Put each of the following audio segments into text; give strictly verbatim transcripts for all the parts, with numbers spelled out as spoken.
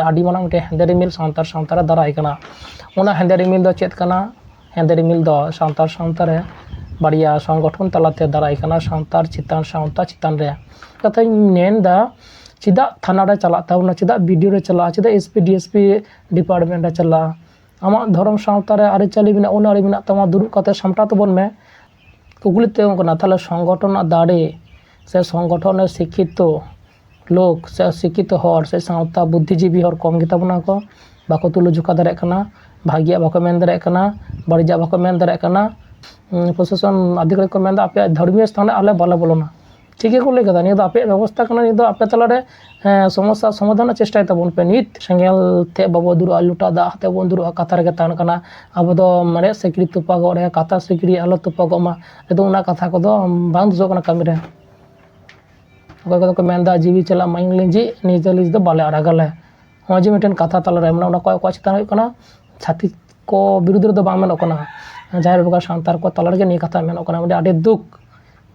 ᱟᱹᱰᱤ ᱢᱟᱨᱟᱝ ᱢᱤᱫᱴᱮᱱ ᱦᱮᱸᱫᱮ ᱨᱤᱢᱤᱞ ᱥᱟᱱᱛᱟᱲ ᱥᱟᱶᱛᱟ ᱨᱮ ᱫᱟᱨᱟᱭ ᱠᱟᱱᱟ᱾ ᱚᱱᱟ ᱦᱮᱸᱫᱮ ᱨᱤᱢᱤᱞ ᱫᱚ ᱪᱮᱫ ᱠᱟᱱᱟ? ᱦᱮᱸᱫᱮ ᱨᱤᱢᱤᱞ ᱫᱚ ᱥᱟᱱᱛᱟᱲ ᱥᱟᱶᱛᱟ ᱨᱮ ᱵᱟᱨᱭᱟ ᱥᱚᱝᱜᱚᱴᱷᱚᱱ ᱛᱟᱞᱟᱛᱮ ᱫᱟᱨᱟᱭ ᱠᱟᱱᱟ, ᱥᱟᱱᱛᱟᱲ ᱪᱮᱛᱟᱱ, ᱥᱟᱶᱛᱟ ᱪᱮᱛᱟᱱ ᱨᱮ᱾ ᱠᱟᱛᱷᱟᱧ ᱢᱮᱱ ᱮᱫᱟ, ᱪᱮᱫᱟᱜ ᱛᱷᱟᱱᱟ ᱨᱮ ᱪᱟᱞᱟᱜ ᱛᱟᱵᱚᱱᱟ, ᱪᱮᱫᱟᱜ ᱵᱤ ᱰᱤ ᱳ ᱨᱮ ᱪᱟᱞᱟᱜᱼᱟ, ᱪᱮᱫᱟᱜ S P D S P department ᱨᱮ ᱪᱟᱞᱟᱜᱼᱟ? ᱟᱢᱟᱜ ᱫᱷᱚᱨᱚᱢ ᱥᱟᱶᱛᱟ ᱨᱮ ᱟᱹᱨᱤᱪᱟᱹᱞᱤ ᱢᱮᱱᱟᱜᱼᱟ, ᱚᱱᱟ ᱟᱹᱨᱤ ᱢᱮᱱᱟᱜ ᱛᱟᱢᱟ, ᱫᱩᱲᱩᱵ ᱠᱟᱛᱮ ᱥᱟᱢᱴᱟᱣ ᱛᱟᱵᱚᱱ ᱢᱮ᱾ ᱠᱩᱠᱞᱤ ᱛᱟᱦᱮᱸ ᱠᱟᱱᱟ, ᱛᱟᱦᱚᱞᱮ ᱥᱚᱝᱜᱚᱴᱷᱚᱱ ᱨᱮᱱᱟᱜ ᱫᱟᱲᱮ ᱥᱮ ᱥᱚᱝᱜᱚᱴᱷᱚᱱ ᱨᱮ ᱥᱤᱠᱠᱷᱤᱛᱚ ᱞᱳᱠ ᱥᱮ ᱥᱤᱠᱠᱷᱤᱛᱚ ᱦᱚᱲ ᱥᱮ ᱥᱟᱶᱛᱟ ᱵᱩᱫᱽᱫᱷᱤᱡᱤᱵᱤ ᱦᱚᱲ ᱠᱚᱢ ᱜᱮᱛᱟ ᱵᱚᱱᱟ ᱠᱚ, ᱵᱟᱠᱚ ᱛᱩᱞᱟᱹ ᱡᱚᱠᱷᱟ ᱫᱟᱲᱮᱭᱟᱜ ᱠᱟᱱᱟ, ᱵᱷᱟᱜᱤᱭᱟᱜ ᱵᱟᱠᱚ ᱢᱮᱱ ᱫᱟᱲᱮᱭᱟᱜ ᱠᱟᱱᱟ, ᱵᱟᱹᱲᱤᱡᱟᱜ ᱵᱟᱠᱚ ᱢᱮᱱ ᱫᱟᱲᱮᱭᱟᱜ ᱠᱟᱱᱟ᱾ ᱩᱸ, ᱯᱨᱚᱥᱟᱥᱚᱱ ᱟᱫᱷᱤᱠᱟᱨᱤ ᱠᱚ ᱢᱮᱱᱫᱟ, "ᱟᱯᱮᱭᱟᱜ ᱫᱷᱚᱨᱢᱤᱭᱚ ᱥᱛᱷᱟᱱ ᱨᱮ ᱟᱞᱮ ᱵᱟᱞᱮ ᱵᱚᱞᱚᱱᱟ᱾" ᱴᱷᱤᱠ ᱜᱮᱠᱚ ᱞᱟᱹᱭ ᱠᱟᱫᱟ, ᱱᱤᱭᱟᱹ ᱫᱚ ᱟᱯᱮᱭᱟᱜ ᱵᱮᱵᱚᱥᱛᱷᱟ ᱠᱟᱱᱟ, ᱱᱤᱭᱟᱹ ᱫᱚ ᱟᱯᱮ ᱛᱟᱞᱟᱨᱮ, ᱮᱸ, ᱥᱚᱢᱚᱥᱥᱟ ᱥᱚᱢᱟᱫᱷᱟᱱ ᱨᱮᱱᱟᱜ ᱪᱮᱥᱴᱟᱭ ᱛᱟᱵᱚᱱ ᱯᱮ᱾ ᱱᱤᱛ ᱥᱮᱸᱜᱮᱞ ᱴᱷᱮᱡ ᱵᱟᱵᱚ ᱫᱩᱲᱩᱵᱼᱟ, ᱞᱚᱴᱟ ᱫᱟᱜ ᱟᱛᱮ ᱵᱚᱱ ᱫᱩᱲᱩᱵᱼᱟ, ᱠᱟᱛᱷᱟ ᱨᱮᱜᱮ ᱛᱟᱦᱮᱱ ᱠᱟᱱᱟ᱾ ᱟᱵᱚ ᱫᱚ ᱢᱮᱬᱦᱮᱫ ᱥᱤᱠᱲᱤ ᱛᱚᱯᱟᱜᱚᱜ ᱨᱮ ᱠᱟᱛᱷᱟ ᱥᱤᱠᱲᱤ ᱟᱞᱚ ᱛᱚᱯᱟᱜᱚᱜ ᱢᱟ, ᱱᱤᱛᱚᱝ ᱚᱱᱟ ᱠᱟᱛᱷᱟ ᱠᱚᱫᱚ ᱵᱟᱝ ᱫᱩᱥᱚᱜ ᱠᱟᱱᱟ ᱠᱟᱹᱢᱤ ᱨᱮ᱾ ᱚᱠᱚᱭ ᱠᱚᱫᱚ ᱠᱚ ᱢᱮᱱᱫᱟ, "ᱡᱤᱣᱤ ᱪᱟᱞᱟᱜ ᱢᱟᱭᱟᱝ ᱞᱤᱸᱡᱤ, ᱱᱤᱭᱟᱹ ᱪᱟᱹᱞᱤᱥ ᱫᱚ ᱵᱟᱞᱮ ᱟᱲᱟᱜᱟᱞᱮ᱾" ᱱᱚᱜᱼᱚᱭ ᱡᱮ ᱢᱤᱫᱴᱮᱱ ᱠᱟᱛᱷᱟ ᱛᱟᱞᱟᱨᱮ, ᱢᱟᱱᱮ, ᱚᱱᱟ ᱚᱠᱚᱭ ᱚᱠᱚᱭᱟᱜ ᱪᱮᱛᱟᱱ ᱦᱩᱭᱩᱜ ᱠᱟᱱᱟ, ᱪᱷᱟᱹᱛᱤᱠ ᱠᱚ ᱵᱤᱨᱩᱫᱽ ᱨᱮᱫᱚ ᱵᱟᱝ ᱢᱮᱱᱚᱜ ᱠᱟᱱᱟ, ᱡᱟᱦᱮᱨ ᱵᱚᱸᱜᱟ ᱥᱟᱱᱛᱟᱲ ᱠᱚ ᱛᱟᱞᱟ ᱨᱮᱜᱮ ᱱᱤᱭᱟᱹ ᱠᱟᱛᱷᱟ ᱢᱮᱱᱚᱜ ᱠᱟᱱᱟ᱾ ᱢᱤᱫᱴᱮᱱ ᱟᱹᱰᱤ ᱫᱩᱠ,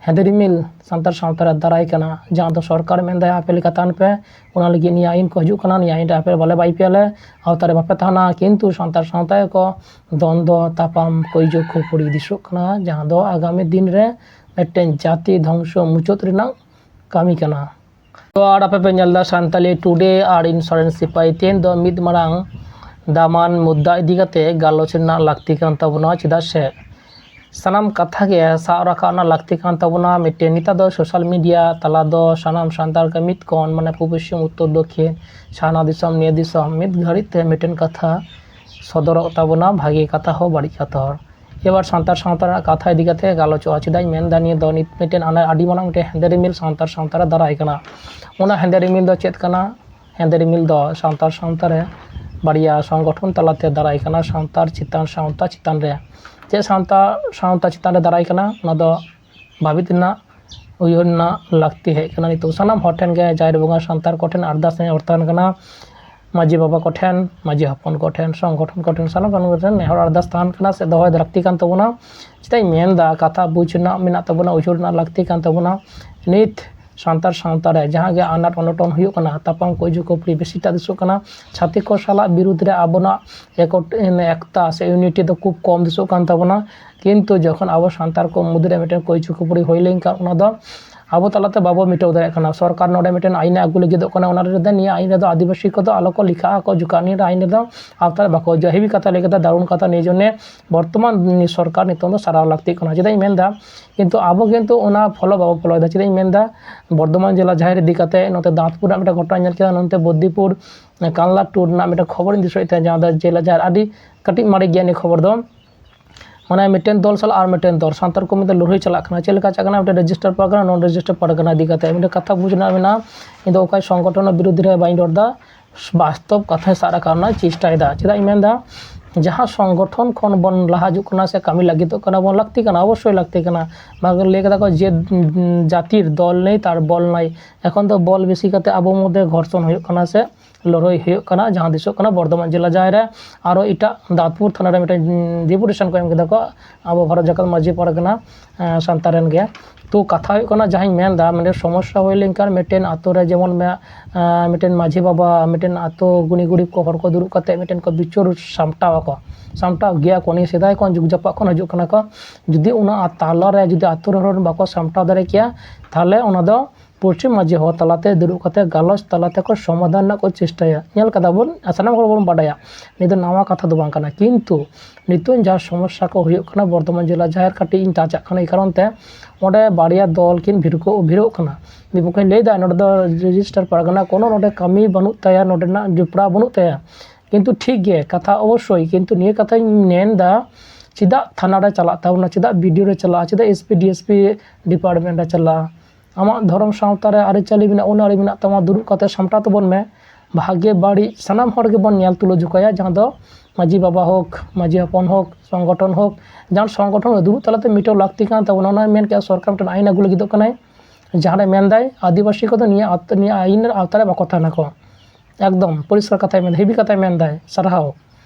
ᱦᱮᱸᱫᱮ ᱨᱤᱢᱤᱞ ᱥᱟᱱᱛᱟᱲ ᱥᱟᱶᱛᱟ ᱨᱮ ᱫᱟᱨᱟᱭ ᱠᱟᱱᱟ, ᱡᱟᱦᱟᱸ ᱫᱚ ᱥᱚᱨᱠᱟᱨ ᱢᱮᱱᱫᱟᱭ, "ᱟᱯᱮ ᱞᱮᱠᱟ ᱛᱟᱦᱮᱱ ᱯᱮ, ᱚᱱᱟ ᱞᱟᱹᱜᱤᱫ ᱱᱤᱭᱟᱹ ᱟᱭᱤᱱ ᱠᱚ ᱦᱤᱡᱩᱜ ᱠᱟᱱᱟ, ᱱᱤᱭᱟᱹ ᱟᱭᱤᱱ ᱨᱮ ᱟᱯᱮ ᱵᱟᱞᱮ ᱵᱟᱭ ᱯᱮᱭᱟ ᱞᱮ, ᱟᱣᱛᱟ ᱨᱮ ᱵᱟᱯᱮ ᱛᱟᱦᱮᱱᱟ", ᱠᱤᱱᱛᱩ ᱥᱟᱱᱛᱟᱲ ᱥᱟᱶᱛᱟ ᱜᱮᱠᱚ ᱫᱚᱱᱫᱚ ᱛᱟᱯᱟᱢ ᱠᱟᱹᱭᱡᱟᱹ ᱠᱷᱟᱹᱯᱟᱹᱨᱤ ᱫᱤᱥᱚᱜ ᱠᱟᱱᱟ, ᱡᱟᱦᱟᱸ ᱫᱚ ᱟᱜᱟᱢᱤ ᱫᱤᱱ ᱨᱮ ᱢᱤᱫᱴᱮᱱ ᱡᱟᱹᱛᱤ ᱫᱷᱚᱝᱥᱚ ᱢᱩᱪᱟᱹᱫ ᱨᱮᱱᱟᱜ ᱠᱟᱹᱢᱤ ᱠᱟᱱᱟ᱾ ᱛᱚ, ᱟᱨ ᱟᱯᱮ ᱯᱮ ᱧᱮᱞ ᱮᱫᱟ ᱥᱟᱱᱛᱟᱞᱤ ᱴᱩᱰᱮ ᱟᱨ ᱤᱱᱥᱩᱨᱮᱱᱥ ᱥᱤᱯᱟᱹᱦᱤ᱾ ᱛᱮᱦᱮᱧ ᱫᱚ ᱢᱤᱫ ᱢᱟᱨᱟᱝ ᱫᱟᱢᱟᱱ ᱢᱩᱫᱽᱫᱟ ᱤᱫᱤ ᱠᱟᱛᱮ ᱜᱟᱞᱚᱪ ᱨᱮᱱᱟᱜ ᱞᱟᱹᱠᱛᱤ ᱠᱟᱱ ᱛᱟᱵᱚᱱᱟ, ᱪᱮᱫᱟᱜ ᱥᱮ ᱥᱟᱱᱟᱢ ᱠᱟᱛᱷᱟ ᱜᱮ ᱥᱟᱵ ᱨᱟᱠᱟᱵ ᱨᱮᱱᱟᱜ ᱞᱟᱹᱠᱛᱤ ᱠᱟᱱ ᱛᱟᱵᱚᱱᱟ᱾ ᱢᱤᱫᱴᱮᱱ ᱱᱮᱛᱟᱨ ᱫᱚ ᱥᱳᱥᱟᱞ ᱢᱤᱰᱤᱭᱟ ᱛᱟᱞᱟ ᱫᱚ ᱥᱟᱱᱟᱢ ᱥᱟᱱᱛᱟᱲ ᱠᱚ ᱢᱤᱫ ᱠᱚᱱ, ᱢᱟᱱᱮ, ᱯᱩᱵ ᱯᱚᱥᱪᱤᱢ ᱩᱛᱛᱚᱨ ᱫᱚᱠᱷᱤᱱ, ᱥᱟᱦᱟᱱᱟ ᱫᱤᱥᱚᱢ ᱱᱤᱭᱟᱹ ᱫᱤᱥᱚᱢ, ᱢᱤᱫ ᱜᱷᱟᱹᱲᱤᱡ ᱛᱮ ᱢᱤᱫᱴᱮᱱ ᱠᱟᱛᱷᱟ ᱥᱚᱫᱚᱨᱚᱜ ᱛᱟᱵᱚᱱᱟ, ᱵᱷᱟᱜᱮ ᱠᱟᱛᱷᱟ ᱦᱚᱸ ᱵᱟᱹᱲᱤᱡ ᱠᱟᱛᱷᱟ ᱦᱚᱸ᱾ ᱮᱵᱟᱨ ᱥᱟᱱᱛᱟᱲ ᱥᱟᱶᱛᱟ ᱨᱮᱱᱟᱜ ᱠᱟᱛᱷᱟ ᱤᱫᱤ ᱠᱟᱛᱮ ᱜᱟᱞᱚᱪᱚᱜᱼᱟ᱾ ᱪᱮᱫᱟᱜ ᱤᱧ ᱢᱮᱱᱫᱟ, ᱱᱤᱭᱟᱹ ᱫᱚ ᱱᱤᱛ ᱢᱤᱫᱴᱮᱱ ᱟᱱᱟ-, ᱟᱹᱰᱤ ᱢᱟᱨᱟᱝ ᱢᱤᱫᱴᱮᱱ ᱦᱮᱸᱫᱮ ᱨᱤᱢᱤᱞ ᱥᱟᱱᱛᱟᱲ ᱥᱟᱶᱛᱟ ᱨᱮ ᱫᱟᱨᱟᱭ ᱠᱟᱱᱟ᱾ ᱚᱱᱟ ᱦᱮᱸᱫᱮ ᱨᱤᱢᱤᱞ ᱫᱚ ᱪᱮᱫ ᱠᱟᱱᱟ? ᱦᱮᱸᱫᱮ ᱨᱤᱢᱤᱞ ᱫᱚ ᱥᱟᱱᱛᱟᱲ ᱥᱟᱶᱛᱟ ᱨᱮ ᱵᱟᱨᱭᱟ ᱥᱚᱝᱜᱚᱴᱷᱚᱱ ᱛᱟᱞᱟᱛᱮ ᱫᱟᱨᱟᱭ ᱠᱟᱱᱟ, ᱥᱟᱱᱛᱟᱲ ᱪᱮᱛᱟᱱ, ᱥᱟᱶᱛᱟ ᱪᱮᱛᱟᱱ ᱨᱮ᱾ ᱪᱮᱫ ᱥᱟᱱᱛᱟᱲ ᱥᱟᱶᱛᱟ ᱪᱮᱛᱟᱱ ᱨᱮ ᱫᱟᱨᱟᱭ ᱠᱟᱱᱟ, ᱚᱱᱟ ᱫᱚ ᱵᱷᱟᱹᱵᱤᱛ ᱨᱮᱱᱟᱜ, ᱩᱭᱦᱟᱹᱨ ᱨᱮᱱᱟᱜ ᱞᱟᱹᱠᱛᱤ ᱦᱮᱡ ᱠᱟᱱᱟ᱾ ᱱᱤᱛᱚᱜ ᱥᱟᱱᱟᱢ ᱦᱚᱲ ᱴᱷᱮᱱ ᱜᱮ ᱡᱟᱦᱮᱨ ᱵᱚᱸᱜᱟ ᱥᱟᱱᱛᱟᱲ ᱠᱚᱴᱷᱮᱱ ᱟᱨᱫᱟᱥ ᱱᱮᱦᱚᱨ ᱛᱟᱦᱮᱱ ᱠᱟᱱᱟ, ᱢᱟᱹᱡᱷᱤ ᱵᱟᱵᱟ ᱠᱚᱴᱷᱮᱱ, ᱢᱟᱹᱡᱷᱤ ᱦᱚᱯᱚᱱ ᱠᱚᱴᱷᱮᱱ, ᱥᱚᱝᱜᱚᱴᱷᱚᱱ ᱠᱚᱴᱷᱮᱱ, ᱥᱟᱱᱟᱢ ᱠᱚᱴᱷᱮᱱ ᱱᱮᱦᱚᱨ ᱟᱨᱫᱟᱥ ᱛᱟᱦᱮᱱ ᱠᱟᱱᱟ ᱥᱮ ᱫᱚᱦᱚᱭ ᱞᱟᱹᱠᱛᱤ ᱠᱟᱱ ᱛᱟᱵᱚᱱᱟ᱾ ᱪᱮᱫᱟᱜ ᱤᱧ ᱢᱮᱱᱫᱟ, ᱠᱟᱛᱷᱟ ᱵᱩᱡᱽ ᱨᱮᱱᱟᱜ ᱢᱮᱱᱟᱜ ᱛᱟᱵᱚᱱᱟ, ᱩᱭᱦᱟᱹᱨ ᱨᱮᱱᱟᱜ ᱞᱟᱹᱠᱛᱤ ᱠᱟᱱ ᱛᱟᱵᱚᱱᱟ᱾ ᱱᱤᱛ ᱥᱟᱱᱛᱟᱲ ᱥᱟᱶᱛᱟ ᱨᱮ ᱡᱟᱦᱟᱸ ᱜᱮ ᱟᱱᱟᱴ ᱚᱱᱚᱴᱚᱱ ᱦᱩᱭᱩᱜ ᱠᱟᱱᱟ, ᱛᱟᱯᱟᱢ ᱠᱚᱭᱡᱩ ᱠᱷᱟᱹᱯᱟᱹᱨᱤ ᱵᱮᱥᱤᱴᱟᱜ ᱫᱤᱥᱚᱜ ᱠᱟᱱᱟ᱾ ᱪᱷᱟᱹᱛᱤᱠ ᱠᱚ ᱥᱟᱞᱟᱜ ᱵᱤᱨᱩᱫᱽ ᱨᱮ ᱟᱵᱚᱱᱟᱜ ᱮᱠᱚ-, ᱮᱠᱛᱟ ᱥᱮ ᱤᱭᱩᱱᱤᱴᱤ ᱫᱚ ᱠᱷᱩᱵ ᱠᱚᱢ ᱫᱤᱥᱚᱜ ᱠᱟᱱ ᱛᱟᱵᱚᱱᱟ᱾ ᱠᱤᱱᱛᱩ ᱡᱚᱠᱷᱚᱱ ᱟᱵᱚ ᱥᱟᱱᱛᱟᱲ ᱠᱚ ᱢᱩᱫᱽᱨᱮ ᱢᱤᱫᱴᱮᱱ ᱠᱚᱭᱡᱩ ᱠᱷᱟᱹᱯᱟᱹᱨᱤ ᱦᱩᱭ ᱞᱮᱱᱠᱷᱟᱱ, ᱚᱱᱟ ᱫᱚ ᱟᱵᱚ ᱛᱟᱞᱟᱛᱮ ᱵᱟᱵᱚ ᱢᱮᱴᱟᱣ ᱫᱟᱲᱮᱭᱟᱜ ᱠᱟᱱᱟ᱾ ᱥᱚᱨᱠᱟᱨ ᱱᱚᱰᱮ ᱢᱤᱫᱴᱮᱱ ᱟᱭᱤᱱ ᱮ ᱟᱹᱜᱩ ᱞᱟᱹᱜᱤᱫᱚᱜ ᱠᱟᱱᱟ, ᱚᱱᱟ ᱨᱮᱫᱚ ᱱᱤᱭᱟᱹ ᱟᱭᱤᱱ ᱨᱮᱫᱚ ᱟᱹᱫᱤᱵᱟᱹᱥᱤ ᱠᱚᱫᱚ ᱟᱞᱚ ᱠᱚ ᱞᱮᱠᱷᱟᱜᱼᱟ, ᱠᱚ ᱡᱩᱠᱟᱜ, ᱱᱤᱭᱟᱹ ᱟᱭᱤᱱ ᱨᱮᱫᱚ ᱟᱣᱛᱟ ᱨᱮ ᱵᱟᱠᱚ ᱦᱤᱡᱩᱜᱼᱟ᱾ ᱦᱮᱵᱷᱤ ᱠᱟᱛᱷᱟ ᱞᱟᱹᱭ ᱠᱮᱫᱟ, ᱫᱟᱨᱩᱱ ᱠᱟᱛᱷᱟ᱾ ᱱᱤᱭᱟᱹ ᱡᱚᱱᱱᱮ ᱵᱚᱨᱛᱚᱢᱟᱱ ᱥᱚᱨᱠᱟᱨ ᱱᱤᱛᱚᱝ ᱫᱚ ᱥᱟᱨᱦᱟᱣ ᱞᱟᱹᱠᱛᱤᱜ ᱠᱟᱱᱟ᱾ ᱪᱮᱫᱟᱜ ᱤᱧ ᱢᱮᱱᱫᱟ, ᱠᱤᱱᱛᱩ ᱟᱵᱚ ᱠᱤᱱᱛᱩ ᱚᱱᱟ ᱯᱷᱚᱞᱳ ᱵᱟᱵᱚ ᱯᱷᱚᱞᱳᱭᱮᱫᱟ᱾ ᱪᱮᱫᱟᱜ ᱤᱧ ᱢᱮᱱᱫᱟ, ᱵᱚᱨᱫᱷᱚᱢᱟᱱ ᱡᱮᱞᱟ ᱡᱟᱦᱮᱨ ᱤᱫᱤ ᱠᱟᱛᱮ ᱱᱚᱛᱮ ᱫᱟᱸᱛᱯᱩᱨ ᱨᱮᱱᱟᱜ ᱢᱤᱫᱴᱮᱱ ᱜᱷᱚᱴᱚᱱᱟ ᱧᱮᱞ ᱠᱮᱫᱟ, ᱱᱚᱛᱮ ᱵᱚᱫᱽᱫᱤᱯᱩᱨ ᱠᱟᱱᱞᱟ ᱴᱩᱨ ᱨᱮᱱᱟᱜ ᱢᱤᱫᱴᱮᱱ ᱠᱷᱚᱵᱚᱨᱤᱧ ᱫᱤᱥᱟᱹᱭᱮᱫ ᱛᱟᱦᱮᱸᱫ, ᱡᱟᱦᱟᱸ ᱫᱚ ᱡᱮᱞᱟ ᱡᱟᱦᱮᱨ, ᱟᱹᱰᱤ ᱠᱟᱹᱴᱤᱡ ᱢᱟᱨᱮ ᱜᱮᱭᱟ ᱱᱤᱭᱟᱹ ᱠᱷᱚᱵᱚᱨ ᱫᱚ᱾ ᱢᱟᱱᱮ ᱢᱤᱫᱴᱮᱱ ᱫᱚᱞ ᱥᱟᱞᱟᱜ ᱟᱨ ᱢᱤᱫᱴᱮᱱ ᱫᱚᱞ ᱥᱟᱱᱛᱟᱲ ᱠᱚ ᱢᱤᱫᱴᱮᱱ ᱞᱟᱹᱲᱦᱟᱹᱭ ᱪᱟᱞᱟᱜ ᱠᱟᱱᱟ᱾ ᱪᱮᱫ ᱞᱮᱠᱟ ᱪᱟᱞᱟᱜ ᱠᱟᱱᱟ? ᱢᱤᱫᱴᱮᱱ ᱨᱮᱡᱤᱥᱴᱟᱨ ᱯᱟᱨᱜᱟᱱᱟ, ᱱᱚᱱ ᱨᱮᱡᱤᱥᱴᱟᱨ ᱯᱟᱨᱜᱟᱱᱟ ᱤᱫᱤ ᱠᱟᱛᱮ ᱢᱤᱫᱴᱮᱱ ᱠᱟᱛᱷᱟ ᱵᱩᱡᱽ ᱨᱮᱱᱟᱜ ᱢᱮᱱᱟᱜᱼᱟ᱾ ᱤᱧ ᱫᱚ ᱚᱠᱚᱭ ᱥᱚᱝᱜᱚᱴᱷᱚᱱ ᱨᱮᱱᱟᱜ ᱵᱤᱨᱩᱫᱽ ᱨᱮ ᱵᱟᱹᱧ ᱨᱚᱲ ᱮᱫᱟ, ᱵᱟᱥᱛᱚᱵ ᱠᱟᱛᱷᱟᱧ ᱥᱟᱵ ᱨᱟᱠᱟᱵ ᱨᱮᱱᱟᱜ ᱪᱮᱥᱴᱟᱭᱮᱫᱟ᱾ ᱪᱮᱫᱟᱜ ᱤᱧ ᱢᱮᱱᱫᱟ, ᱡᱟᱦᱟᱸ ᱥᱚᱝᱜᱚᱴᱷᱚᱱ ᱠᱷᱚᱱ ᱵᱚᱱ ᱞᱟᱦᱟ ᱦᱤᱡᱩᱜ ᱠᱟᱱᱟ ᱥᱮ ᱠᱟᱹᱢᱤ ᱞᱟᱹᱜᱤᱫᱚᱜ ᱠᱟᱱᱟ ᱵᱚᱱ, ᱞᱟᱹᱠᱛᱤ ᱠᱟᱱᱟ, ᱚᱵᱚᱥᱥᱳᱭ ᱞᱟᱹᱠᱛᱤ ᱠᱟᱱᱟ᱾ ᱵᱟᱝ ᱞᱟᱹᱭ ᱠᱟᱫᱟ ᱠᱚ ᱡᱮ, ᱩᱸ, ᱡᱟᱹᱛᱤᱨ ᱫᱚᱞ ᱱᱮᱭ ᱛᱟᱨ ᱵᱚᱞ ᱱᱟᱭ᱾ ᱮᱠᱷᱚᱱ ᱫᱚ ᱵᱚᱞ ᱵᱮᱥᱤ ᱠᱟᱛᱮ ᱟᱵᱚ ᱢᱚᱫᱽᱫᱷᱮ ᱜᱷᱚᱨᱥᱚᱱ ᱦᱩᱭᱩᱜ ᱠᱟᱱᱟ ᱥᱮ ᱞᱟᱹᱲᱦᱟᱹᱭ ᱦᱩᱭᱩᱜ ᱠᱟᱱᱟ, ᱡᱟᱦᱟᱸ ᱫᱤᱥᱚᱜ ᱠᱟᱱᱟ ᱵᱚᱨᱫᱷᱚᱢᱟᱱ ᱡᱮᱞᱟ ᱡᱟᱦᱮᱨ ᱨᱮ᱾ ᱟᱨᱚ ᱮᱴᱟᱜ ᱫᱟᱸᱛᱯᱩᱨ ᱛᱷᱟᱱᱟ ᱨᱮ ᱢᱤᱫᱴᱮᱱ, ᱩᱸ, ᱰᱮᱯᱩᱴᱮᱥᱚᱱ ᱠᱚ ᱮᱢ ᱠᱮᱫᱟ ᱠᱚ ᱟᱵᱚ ᱵᱷᱟᱨᱚᱛ ᱡᱟᱠᱟᱛ ᱢᱟᱹᱡᱷᱤ ᱯᱟᱨᱜᱟᱱᱟ, ᱮᱸ, ᱥᱟᱱᱛᱟᱲ ᱨᱮᱱ ᱜᱮ᱾ ᱛᱚ ᱠᱟᱛᱷᱟ ᱦᱩᱭᱩᱜ ᱠᱟᱱᱟ, ᱡᱟᱦᱟᱸᱧ ᱢᱮᱱᱫᱟ, ᱢᱟᱱᱮ ᱥᱚᱢᱚᱥᱥᱟ ᱦᱩᱭ ᱞᱮᱱᱠᱷᱟᱱ ᱢᱤᱫᱴᱮᱱ ᱟᱛᱳ ᱨᱮ ᱡᱮᱢᱚᱱ ᱢᱮ-, ᱮᱸ, ᱢᱤᱫᱴᱮᱱ ᱢᱟᱹᱡᱷᱤ ᱵᱟᱵᱟ, ᱢᱤᱫᱴᱮᱱ ᱟᱛᱳ ᱜᱩᱱᱤ ᱜᱩᱨᱤᱵ ᱠᱚ ᱦᱚᱲ ᱠᱚ ᱫᱩᱲᱩᱵ ᱠᱟᱛᱮ ᱢᱤᱫᱴᱮᱱ ᱠᱚ ᱵᱤᱪᱟᱹᱨ ᱥᱟᱢᱴᱟᱣ ᱟᱠᱚ, ᱥᱟᱢᱴᱟᱣ ᱜᱮᱭᱟ ᱠᱚ᱾ ᱱᱤᱭᱟᱹ ᱥᱮᱫᱟᱭ ᱠᱷᱚᱱ ᱡᱩᱜᱽ ᱡᱟᱯᱟᱜ ᱠᱷᱚᱱ ᱦᱤᱡᱩᱜ ᱠᱟᱱᱟ ᱠᱚ᱾ ᱡᱩᱫᱤ ᱚᱱᱟ ᱛᱟᱞᱟ ᱨᱮ ᱡᱩᱫᱤ ᱟᱛᱳ ᱨᱮᱱ ᱦᱚᱲ ᱵᱟᱠᱚ ᱥᱟᱢᱴᱟᱣ ᱫᱟᱲᱮ ᱠᱮᱭᱟ, ᱛᱟᱦᱚᱞᱮ ᱚᱱᱟ ᱫᱚ ᱯᱚᱥᱪᱤᱢ ᱢᱟᱹᱡᱷᱤ ᱦᱚᱲ ᱛᱟᱞᱟᱛᱮ ᱫᱩᱲᱩᱵ ᱠᱟᱛᱮ ᱜᱟᱞᱚᱪ ᱛᱟᱞᱟ ᱛᱮᱠᱚ ᱥᱚᱢᱟᱫᱷᱟᱱ ᱨᱮᱱᱟᱜ ᱠᱚ ᱪᱮᱥᱴᱟᱭᱟ᱾ ᱧᱮᱞ ᱠᱟᱫᱟ ᱵᱚᱱ, ᱟᱨ ᱥᱟᱱᱟᱢ ᱦᱚᱲ ᱵᱚᱱ ᱵᱟᱰᱟᱭᱟ, ᱱᱤᱭᱟᱹ ᱫᱚ ᱱᱟᱣᱟ ᱠᱟᱛᱷᱟ ᱫᱚ ᱵᱟᱝ ᱠᱟᱱᱟ᱾ ᱠᱤᱱᱛᱩ ᱱᱤᱛᱚᱜ ᱡᱟᱦᱟᱸ ᱥᱚᱢᱚᱥᱥᱟ ᱠᱚ ᱦᱩᱭᱩᱜ ᱠᱟᱱᱟ ᱵᱚᱨᱫᱷᱚᱢᱟᱱ ᱡᱮᱞᱟ ᱡᱟᱦᱮᱨ ᱠᱟᱹᱴᱤᱡ ᱤᱧ ᱴᱟᱪᱟᱜ ᱠᱟᱱᱟ, ᱮᱭ ᱠᱟᱨᱚᱱ ᱛᱮ ᱚᱸᱰᱮ ᱵᱟᱨᱭᱟ ᱫᱚᱞ ᱠᱤᱱ ᱵᱷᱤᱲᱠᱟᱹᱣ ᱵᱷᱤᱲᱚᱜ ᱠᱟᱱᱟ᱾ ᱢᱤᱫ ᱯᱚᱠᱷᱮᱧ ᱞᱟᱹᱭᱫᱟ, ᱱᱚᱰᱮ ᱫᱚ ᱨᱮᱡᱤᱥᱴᱟᱨ ᱯᱟᱨᱜᱟᱱᱟ, ᱠᱳᱱᱳ ᱱᱚᱰᱮ ᱠᱟᱹᱢᱤ ᱵᱟᱹᱱᱩᱜ ᱛᱟᱭᱟ, ᱱᱚᱰᱮᱱᱟᱜ ᱡᱚᱯᱲᱟᱣ ᱵᱟᱹᱱᱩᱜ ᱛᱟᱭᱟ᱾ ᱠᱤᱱᱛᱩ ᱴᱷᱤᱠ ᱜᱮ ᱠᱟᱛᱷᱟ ᱚᱵᱚᱥᱥᱳᱭ, ᱠᱤᱱᱛᱩ ᱱᱤᱭᱟᱹ ᱠᱟᱛᱷᱟᱧ ᱢᱮᱱᱫᱟ, ᱪᱮᱫᱟᱜ ᱛᱷᱟᱱᱟ ᱨᱮ ᱪᱟᱞᱟᱜ ᱛᱟᱵᱚᱱᱟ, ᱪᱮᱫᱟᱜ ᱵᱤ ᱰᱤ ᱳ ᱨᱮ ᱪᱟᱞᱟᱜᱼᱟ, ᱪᱮᱫᱟᱜ S P D S P department ᱨᱮ ᱪᱟᱞᱟᱜᱼᱟ? ᱟᱢᱟᱜ ᱫᱷᱚᱨᱚᱢ ᱥᱟᱶᱛᱟ ᱨᱮ ᱟᱹᱨᱤᱪᱟᱹᱞᱤ ᱢᱮᱱᱟᱜᱼᱟ, ᱟᱹᱱ ᱟᱹᱨᱤ ᱢᱮᱱᱟᱜ ᱛᱟᱢᱟ, ᱫᱩᱲᱩᱵ ᱠᱟᱛᱮ ᱥᱟᱢᱴᱟᱣ ᱛᱟᱵᱚᱱ ᱢᱮ᱾ ᱵᱷᱟᱜᱮ ᱵᱟᱹᱲᱤᱡ ᱥᱟᱱᱟᱢ ᱦᱚᱲ ᱜᱮᱵᱚᱱ ᱧᱮᱞ ᱛᱩᱞᱟᱹ ᱡᱚᱠᱷᱟᱭᱟ, ᱡᱟᱦᱟᱸ ᱫᱚ ᱢᱟᱹᱡᱷᱤ ᱵᱟᱵᱟ ᱦᱳᱠ, ᱢᱟᱹᱡᱷᱤ ᱦᱚᱯᱚᱱ ᱦᱳᱠ, ᱥᱚᱝᱜᱚᱴᱷᱚᱱ ᱦᱳᱠ, ᱡᱟᱦᱟᱸ ᱥᱚᱝᱜᱚᱴᱷᱚᱱ ᱨᱮ ᱫᱩᱲᱩᱵ ᱛᱟᱞᱟᱛᱮ ᱢᱤᱫᱴᱟᱝ ᱞᱟᱹᱠᱛᱤ ᱠᱟᱱ ᱛᱟᱵᱚᱱᱟ᱾ ᱚᱱᱟ ᱢᱮᱱ ᱠᱮᱫᱟ ᱥᱚᱨᱠᱟᱨ ᱢᱤᱫᱴᱮᱱ ᱟᱭᱤᱱ ᱟᱹᱜᱩ ᱞᱟᱹᱜᱤᱫᱚᱜ ᱠᱟᱱᱟᱭ, ᱡᱟᱦᱟᱸ ᱨᱮ ᱢᱮᱱᱫᱟᱭ ᱟᱹᱫᱤᱵᱟᱹᱥᱤ ᱠᱚᱫᱚ ᱱᱤᱭᱟᱹ ᱟᱣᱛᱟ, ᱱᱤᱭᱟᱹ ᱟᱭᱤᱱ ᱨᱮ ᱟᱣᱛᱟ ᱨᱮ ᱵᱟᱠᱚ ᱛᱟᱦᱮᱱᱟ ᱠᱚ᱾ ᱮᱠᱫᱚᱢ ᱯᱚᱨᱤᱥᱠᱟᱨ ᱠᱟᱛᱷᱟᱭ ᱢᱮᱱᱫᱟ, ᱦᱮᱵᱷᱤ ᱠᱟᱛᱷᱟᱭ ᱢᱮᱱᱫᱟᱭ, ᱥᱟᱨᱦᱟᱣ᱾